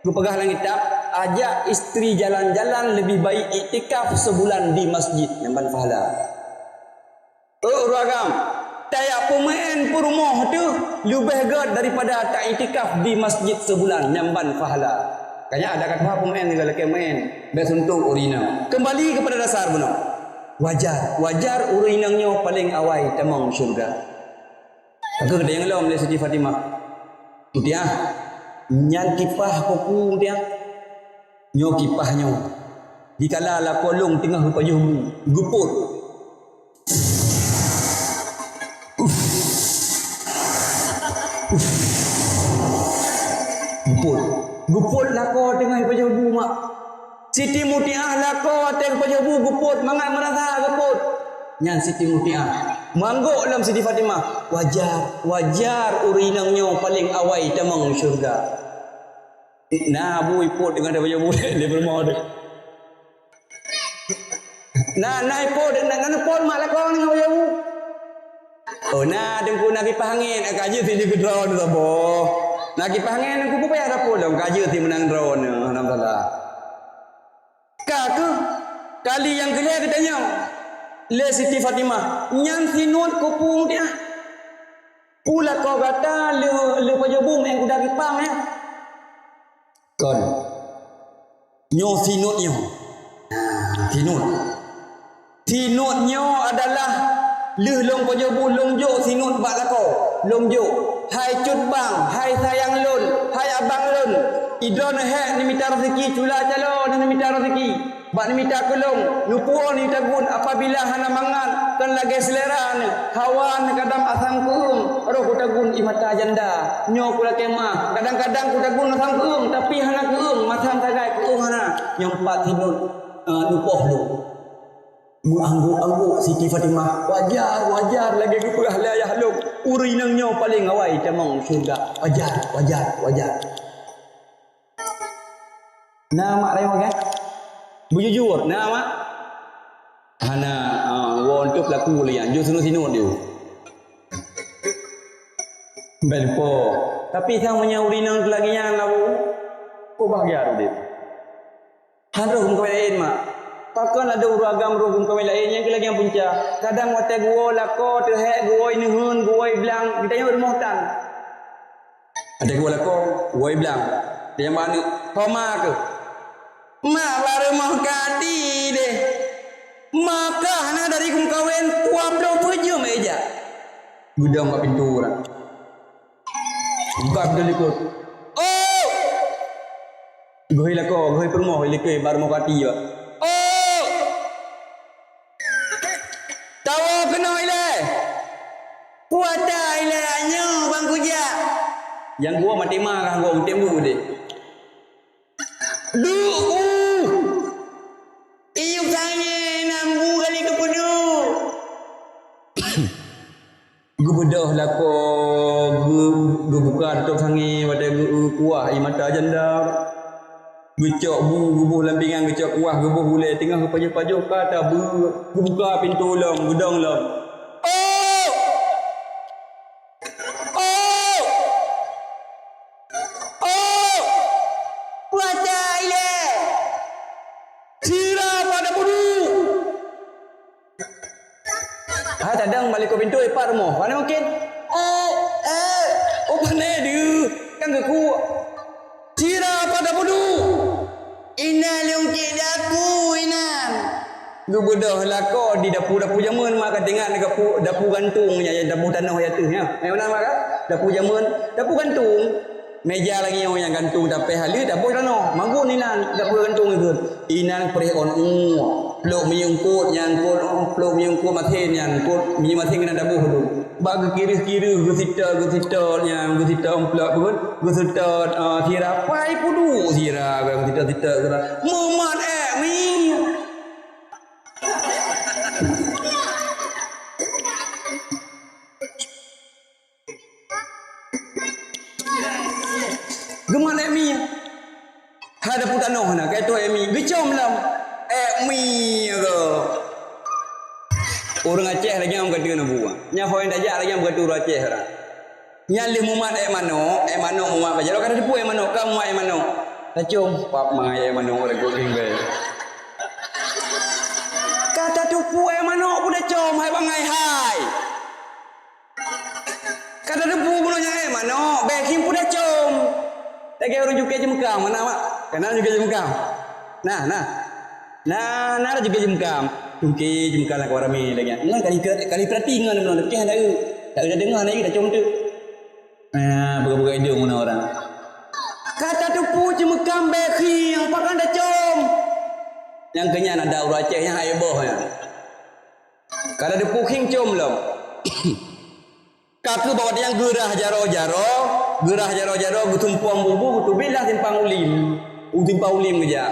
Geupeugah lam kitab, ajak istri jalan-jalan lebih baik iktikaf sebulan di masjid, nyan ban pahala. Oh, ureueng agam, tajak peumaén peurumoh teuh leubeh gèt daripada taiktikaf di masjid sebulan, nyan ban pahala. Kanya ada ka tuha peumaén tinggai lakèe maén, bèk suntok ureueng inong. Kembali kepada dasar bunoe. Wajar, wajar ureueng inong nyoe paleng awai tamong syeuruga. Ka keuh geutanyoe lom lé Siti Fatimah. Mutiah, nyan kipah keupeue Mutiah? Nyoe kipah nyoe. Dikala lakoe lôn teungoh geupajoh bu, geupot. Geupot. Geupot lakoe teungoh geupajoh bu mak. Siti Mutiah lakoe teuh geupajoh bu geupot mangat meurasa geupot. Nyan Siti Mutiah. Meuanggok lom Siti Fatimah. Wajar, wajar ureueng inong nyoe paleng awai tamong syeuruga. Na bu ipot deungon geupajoh bu lé peurumoh teuh. Na, na ipot, na, na neupot mak lakoe ngon geupajoh bu. Oh, na teungku na kipah angén, ka jeuet si jeuet keu droeneuh saboh. Na kipah angén teungku peue payah tapot lom, ka jeuet si meunang droeneuh, alhamdulillah. Ka keuh kali nyang keulhèe geutanyong lé Siti Fatimah, nyan sinut keupeue Mutiah? Peue lakoe gata lé, lé pajoh bu meu'en kuda kipang nyan? Kon. Nyoe sinut nyoe. Sinut. Sinut nyoe adalah lheueh lôn pajoh bu lôn jok sinut bak lakoe. Lôn jok, "Hai cut bang, hai sayang lôn, hai abang lôn, idroeneuh hék neumita raseuki, cula calo neumita raseuki." Bak neumita keu lôn, neupuwoe neutagun apabila hana mangat, kon lagée seulera neuh, hawa neuh kadang asam keueung, roh kutagun ie mata janda. Nyoe kulakée meuáh, kadang-kadang kutagun asam keueung, tapi hana keueung, masam sagai keueung hana. Nyang pat sinut, eh, neupoh lôn. Meuangguk-angguk Siti Fatimah, "Wajar, wajar lagée geupeugah lé ayah lôn, ureuëng inong nyoe paleng awai tamong syeuruga. Wajar, wajar, wajar." Na mak rayeuk kan? Beujujur, na mak? Hana, ah, woe untuk pelaku lé nyan, jeuet sinut-sinut dia. Ben po. Tapi sang meunyoe ureuëng inong lagée nyan lalu, ko bahgia udeb. Han roh meukawen laén, mak. Pakon ladôm ureuëng agam roh meukawen laén nyang keu lagée nyang punca. Kadang watée geuwoe lakoe teuhek, geuwoe neuheun, geuwoe blang, geutanyoe rumoh tan. Ada geuwoe lakoe, woe blang. Nyang ba aneuk, "Ho ma keuh?" "Mak, bak rumoh kati deh." "Maka hana dari geukawen dua ploh peue jeuem ejak." Geudong bak pintoe ureuëng. Buka pintoe likot. "Oh!" Geuhôi lakoe, geuhôi peurumoh likot bak rumoh kati bak. "Oh!" "Tawoe keunoe ilée." "Kuata ilée nyoe bang kujak." Nyang geuwoe maté ma kah geuwoe, geutem bu deh. "Duek uh! Iyup sangé nan bu kali keupeuduek." Geubeudôh lakoe, geu-, geubuka tutôp sangé watée geu-, kuah ie mata janda. Geucok bu, geuboh lam pingan, geucok kuah, geuboh ulée, teungoh geupajoh-pajoh ka tabeue. Geubuka pintoe lom, geudong lom. "Oh! Oh! Oh! Kuata ilée! Sira pada budu!" Hai tadong bak likot pintoe, ipat rumoh. Pane mungken? "Eh, eh, oh, pane deuh, kan geukuek." "Sira pada budu!" "Inan lôn cit dapu inan." Geubeudôh lakoe di dapu, dapu jameun mak ka teuingat, dapu, dapu gantong nyan, dapu tanoh ateueh nyan. Eh, meunan mak ka? Dapu jameun, dapu gantong. Meja lagée nyoe nyang gantong tapéh haleue, dapu tanoh. Magun inan, dapu gantong ikot. Inan preh ôn ueh. Plôk minyeuk eungkôt nyan, eungkôt, plôk minyeuk eungkôt masen nyan, eungkôt minyeuk masen keunan taboh lom. Bak geukireuh-kireuh, geusita-geusita nyan, geusita amplop pun, geusita, ah, sira, pai puduek sira, geusita-sita sira. Mumat ék mi. Geumat ék mi. Hai dapu tanoh na, ka ituek ék mi. Geucom lom. Ék mi ko. Ureuëng Aceh lagée nyan meukateue na buwa. Nyan ho nyang tajak lagée nyan meukateue ureuëng Aceh ra. Nyan lheueh mumat ék manok, ék manok mumat bak jaroe, ka tateupeue ék manok, ka mumat ék manok. Tacom, pap mangai ék manok, ureuëng kok gieng bée. Ka tateupeue ék manok pun tacom, hai bangai hai. Ka tateupeue bunoe nyan, eh, manok, bèe khieng pun tacom. Lagèe ureueng cukée ceumeuka, mana, Mak? Kana cukée ceumeuka? Nah, nah. Nah, nah, cukée ceumeuka. Cukée ceumeuka lam kawan ramé lagèe nyan. Ngon kali, kali peurati ngon bunoe, tapi hana eu. Tak eu deungoe, hana eu tacom teuk. Nah, buka-buka idong bunoe ureueng. Ka tateupeue ceumeuka bèe khieng, pakon tacom. Nyang keu nyan adak ureueng Aceh nyan heboh nyan. Ka tateupeue khieng com lom. Ka keuh bak watèe nyan geurah jaroe-jaroe, geurah jaroe-jaroe geutumpông bu-bu geuteubiet lam simpang Ulim. U simpang Ulim geujak.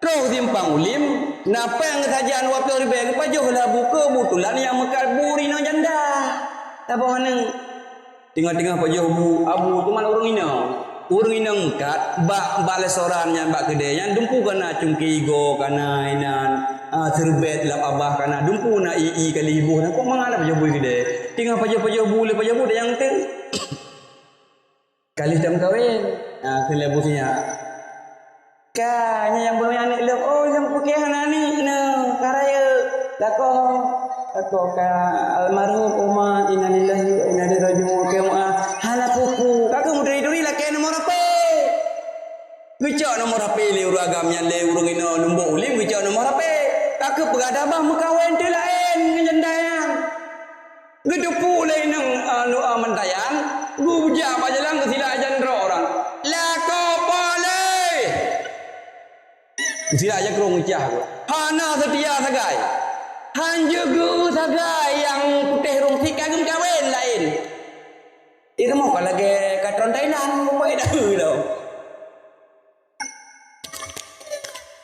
Troh u simpang Ulim, na péng geusajan dua ploh ribèe geupajoh lé Abu keu bu tulan nyang meukat bu rinong janda. Saboh aneuk. Teungoh-teungoh pajoh bu, Abu teuma ureueng inong. Ureueng inong meukat bak, bak restoran nyan, bak keudè nyan dumpeue kana cungke igoe, kana inan, a, seureubet lam abah kana, dumpeue na ie-ie kali iboh na, kok mangat na pajoh bu keudè. Teungoh pajoh-pajoh bu, lé pajoh bu, dayang teuh. Ka lheueh tameukawen, a, kheun lé Abu sinyak. Ka, nyan nyang bunoe nyan aneuk lôn. Oh, nyang pike hana aneuk nyoe, ka rayeuk. Lakoe, lakoe ka almarhum Uma, innalillahi wa inna ilaihi raji'un. Ka meu'ah, hana peue-peue. Ka keuh meuturi-turi lakèe nomor H P. Geucok nomor H P lé ureueng agam nyan, lé ureueng inong Lumbok Ulim geucok nomor H P. Ka keuh peugah dah bah meukawen teuk laén ngon janda nyan. Geuteupeue lé inong, a, Noah Mantayan, geujak bak jalan geusilak jan droe ureueng. Lakoe po lé! Silak jakrong icah tu. Hana seutia sagai. Han jeuet geu sagai nyang putéh rhung sit ka geumeukawen laén. Irumoh ka lagèe katron Thailand, rumoh dak lom.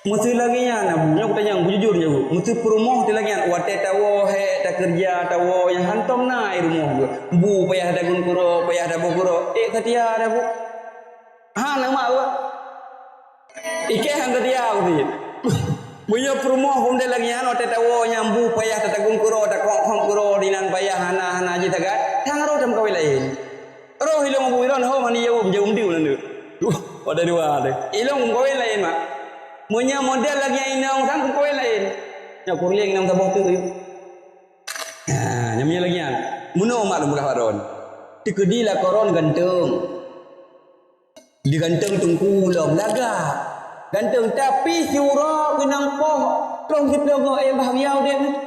Meuseu lagèe nyan, Abu, nyoe kutanyong, bujur nyoe, Bu. Meuseu peurumoh teuh lagèe nyan, watèe tawoe hék, takeureuja, tawoe nyang hantom na i rumoh geuh. Bu payah tagun keudroe, payah taboh keudroe. Ék seutia dak, Bu? Hana mak, Bu. Ikèh han seutia, Bu. Meunyoe peurumoh model lagèe nyan, watèe tawoe nyang bu payah tatagun keudroe, takong-kong keudroe, dinan payah hana, hana jih sagai, tan rhoh tameukawen laén. Rhoh ilông Abu Iron, ho mani jaweueb, jaweueb deuh nan deuh. Watèe dua deh. Ilông kawen laén, mak. Meunyoe model lagèe inong sang kawen laén. Nyoe kureueng inong saboh teuk yuk. Ha, nyan meunyoe lagèe nyan. Meunoe mak lôn peugah bak droen. Teukeudi lakoe droen ganteng. Di ganteng teungku lom lagak. Ganteng tapi si uroe keunong poh troh siploh goe, eh, bahgia udép nyoe.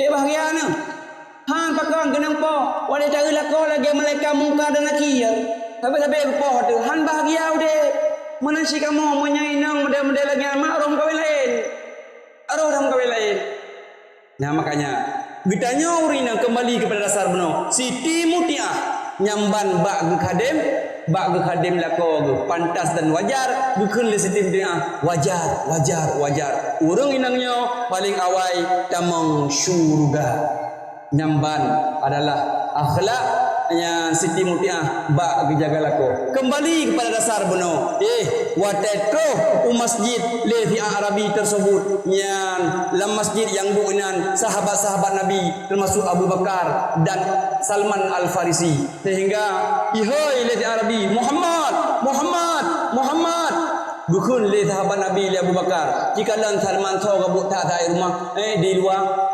Eh, bahgia nyoe. Han pakon keunong poh, watèe taeu lakoe lagèe malaikat Mungkar dan Nakir. Sabe-sabe geupoh teuh, han bahgia udép. Meunan cit kamoe meunyoe inong model-model lagèe nyan mak rhom kawen laén. Rhoh rhom kawen laén. Nah, makanya, geutanyoe ureueng inong keumbali keupada dasar bunoe. Siti Mutiah nyang ban bak geukhadém, bak geukhadém lakoe geuh pantas dan wajar, geukheun lé Siti Mutiah, wajar, wajar, wajar. Ureueng inong nyoe paleng awai tamong syeuruga. Nyang ban adalah akhlak nyang Siti Mutiah bak geujaga lakoe. Keumbali keupada dasar bunoe. Eh, watèe troh u masjid lé si Arabi teuseubut nyan, lam masjid nyang duek inan sahabat-sahabat Nabi, teumasuk Abu Bakar dan Salman Al-Farisi. Sehingga ihôi lé si Arabi, "Muhammad, Muhammad, Muhammad!" Geukheun lé sahabat Nabi lé Abu Bakar, "Cikalon Salman soe ka buet that-that i rumoh, eh, di luwa."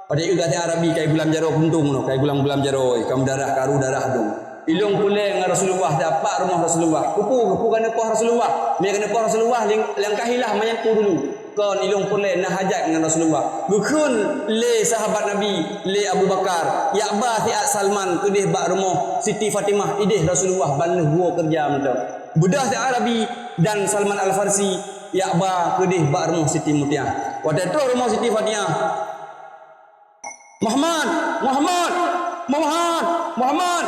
Watèe geugaséh Arabi kai gulam jaroe keuntông nyoe, kai gulam-gulam jaroe, ka meudarah, ka rôh darah dum. Ilông peureulèe ngon Rasulullah, dapat rumoh Rasulullah. Keupeue, keupeue ka neupoh Rasulullah? Meunyo ka neupoh Rasulullah, ling-, langkahilah manyang peue dulu. Kon ilông peureulèe na hajat ngon Rasulullah. Geukheun lé sahabat Nabi, lé Abu Bakar, jak ba siat Salman keudeh bak rumoh Siti Fatimah ideh Rasulullah ban lheueh geuwoe keureuja mantong. Beudôh siat Arabi dan Salman Al-Farsi jak ba keudeh bak rumoh Siti Mutiah. Watèe troh rumoh Siti Fatimah, "Muhammad, Muhammad, Muhammad, Muhammad!"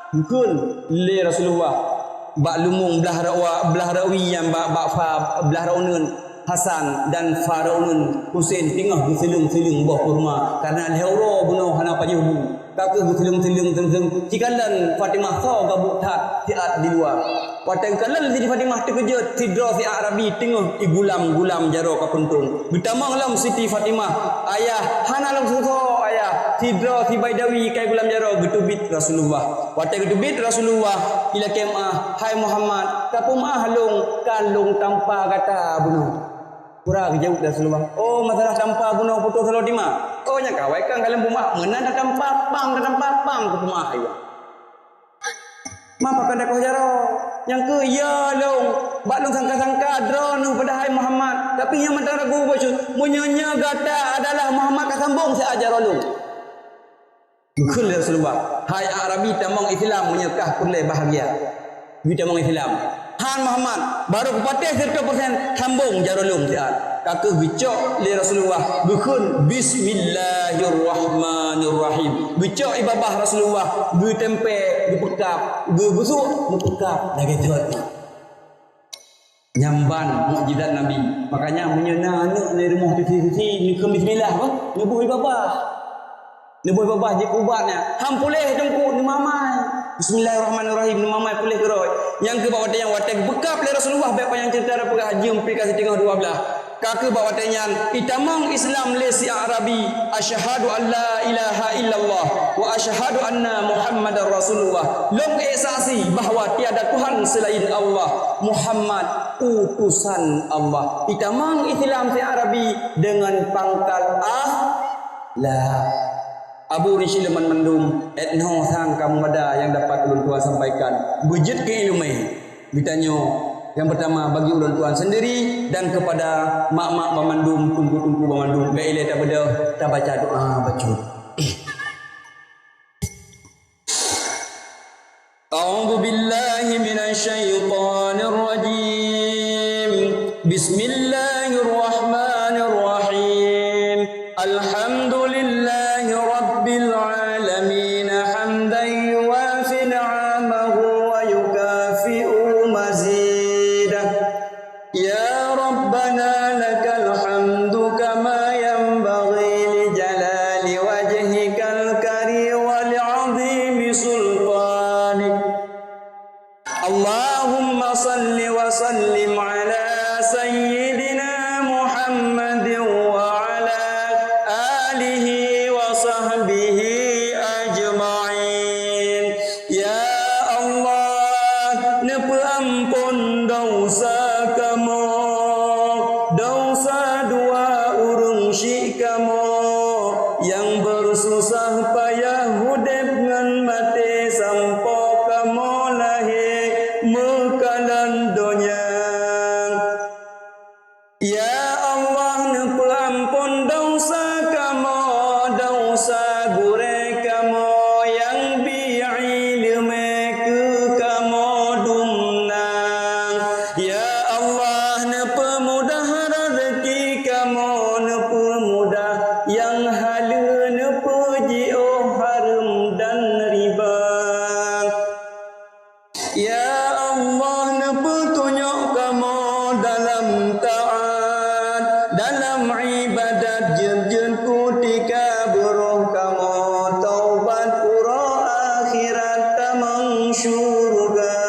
Geukheun lé Rasulullah bak leumbông blah rawa, blah rawi nyang bak, bak fa blah rawa uneuen Hasan dan fa rawa uneuen Husein teungoh geuseuleueng-seuleueng boh kurma, kareuna lhèe uroe bunoe hana pajoh bu. Ka keuh geuseuleueng-seuleueng, seuleueng-seuleueng. Cikalon Fatimah soe ka buet that siat di luwa. Watèe geukalon Siti Fatimah teukeujot, sidroe siat Arabi teungoh igulam-gulam jaroe ka keuntông. Geutamong lom Siti Fatimah, "Ayah, hana lôn susoe, Ayah." Sidroe si Baidawi kai gulam jaroe geuteubiet Rasulullah. Watèe geuteubiet Rasulullah, ilakèe meu'ah, "Hai Muhammad, tapeumeu'ah lôn, ka lôn tampa gata bunoe." Peue geujaweueb Rasulullah, "Oh, masalah tampa bunoe putôh saloe tima. Oh, nyang ka awai kang ka lôn peumeu'ah, meunan tatampa pang, tatampa pang tapeumeu'ah." Ma pakon takoh jaroe? Nyang keu, "Ya lôn, bak lôn sangka-sangka droeneuh padahai Muhammad, tapi nyoe mantong ragu bacut. Meunyoe nyoe gata adalah Muhammad, ka sambong siat jaroe lôn." Geukheun lé Rasulullah, "Hai Arabi, tamong Islam meunyoe kah peureulèe bahgia." Geutamong Islam. "Han Muhammad, barô kupatéh siratoh persen, sambong jaroe lôn siat." Ka keuh geucok lé Rasulullah, geukheun, "Bismillahirrahmanirrahim." Geucok i babah Rasulullah, geutempé, geupeukab, geubeusôk, geupeukab lagèe thot. Nyan ban mukjizat Nabi. Makanya meunyoe na aneuk di rumoh teusi-teusi, neukheun bismillah bah, neuboh i babah. Neuboh babah jikeubat nyan. Han puléh teungku, neumamai. Bismillahirrahmanirrahim, neumamai puléh keudroe. Nyang keuh bak watèe nyan geupeukab lé Rasulullah, bèk panyang ceurita, peugah haji meupi ka sitingoh dua blah. Ka keuh bak watèe nyan, itamong Islam lé si Arabi, "Asyhadu an la ilaha illallah wa asyhadu anna Muhammadar Rasulullah." Lôn ék saksi bahwa tiada Tuhan selain Allah, Muhammad utusan Allah. Itamong Islam si Arabi dengan pangkat ah Lah, Abu Rishi Leman mandum, et noh sang kamu ada yang dapat ulôn tuan sampaikan. Beujeuet keu ileumèe. Geutanyoe, yang pertama bagi ulôn tuan sendiri dan kepada mak-mak bamandum, teungku-teungku bamandum, bèk ilèe tabeudôh, tabaca doa bacut. أعوذ بالله من الشيطان الرجيم. بسم الله الحمد لله رب العالمين، حمدا يوافي نعمه ويكافئ مزيده. يا ربنا لك الحمد كما ينبغي لجلال وجهك الكريم ولعظيم سلطانك. اللهم صل وسلم على سيدنا محمد وعلى آله وصحبه أجمعين. Ya Allah, neupeuamphon desya kamoe, desya dua ureuëng syik kamoe nyang beususah payah udeb ngon maté sampoe kamoe lahé meukalon donya. Ya Allah, neupeuamphon desya kamoe, desya gurée kamoe nyang bi iéleumé keu kamoe dumnan. Ya Allah, neupeumudah raseuki kamoe, neupeumudah nyang haleue, neupeujiôh hareuem dan riba. Ya Allah, neupeutunyok kamoe dalam taát, dalam iébadat, jeuet-jeuet kutika beurôh kamoe taubat, uroe akhirat tamong syeuruga.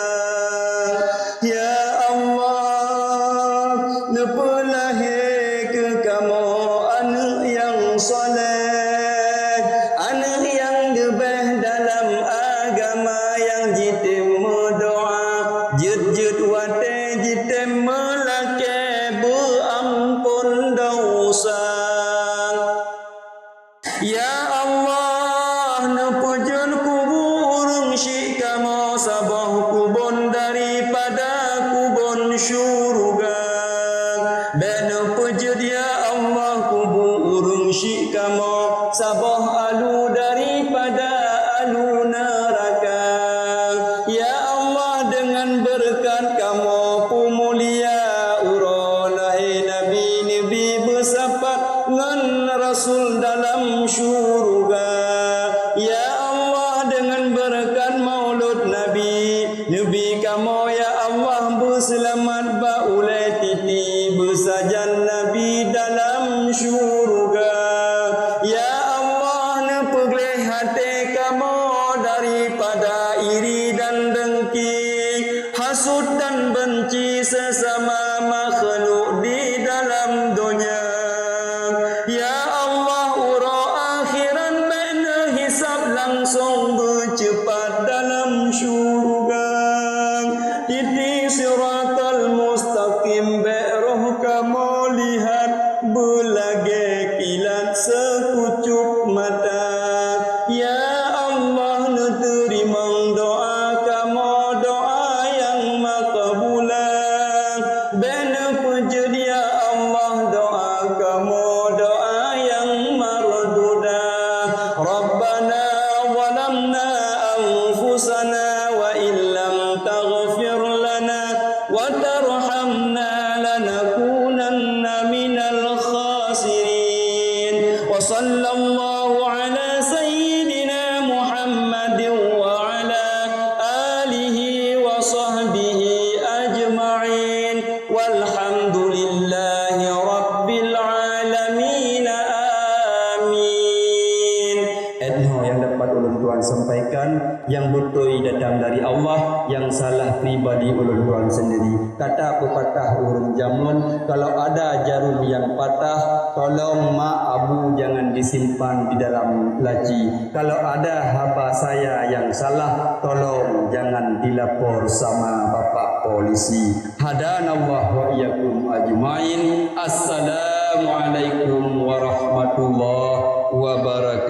Ya Allah, neupeulahé keu kamoe aneuëk nyang saleh, aneuëk nyang leubeh dalam agama, nyang jitem meudoá, jeuet-jeuet watée jitem meulakée beuamphon desya. Ya Allah, neupeujeuet kubu ureuëng syik kamoe saboh kubon daripada kubon syeuruga. Bék neupeujeuet, ya Allah, kubu ureuëng syik kamoe saboh alu daripada alu neuraka. Ya Allah, deungon beureukat kamoe peumulia uroe lahé Nabi, neubi beusapat ngon Rasul dalam syeuruga. Ya Allah, deungon beureukat maulud Nabi, neubi kamoe, ya Allah, beuseulamat bak ulée titi beusajan Nabi dalam syeuruga. Ya Allah, neupeugleh até kamoe daripada iri dan dengki, hasut dan benci sesama makhluk di dalam donya. Ya Allah, uroe akhirat bék neuhisab langsong beuceupat dalam syeuruga. Titi siratal mustaqim bék roh kamoe lihat beulagée kilat seukucup mata. Ya Allah, neuteurimong doá kamoe, doá nyang makbulah. Bék neupeujeuet, ya Allah, doá kamoe, doá nyang mardudah. Rabbana zalamna anfusana wa illam taghfir lana wa tarhamna lanakunanna minal khasirin. Wa sallallahu ala sayyidina Muhammadin wa ala alihi wa sahbihi ajma'in. Walhamdulillahi rabbil alamin. Amin. Inoe nyang dapat ulôn tuan sampaikan, nyang beutôi datang dari Allah, nyang salah pribadi ulôn tuan sendiri. Kata pepatah ureuëng jameun, kalau ada jarum yang patah, tolong mak abu jangan disimpan di dalam laci. Kalau ada haba saya yang salah, tolong jangan dilapor sama bapak polisi. Hadanallah wa iyyakum ajmain. Assalamualaikum warahmatullahi wabarakatuh.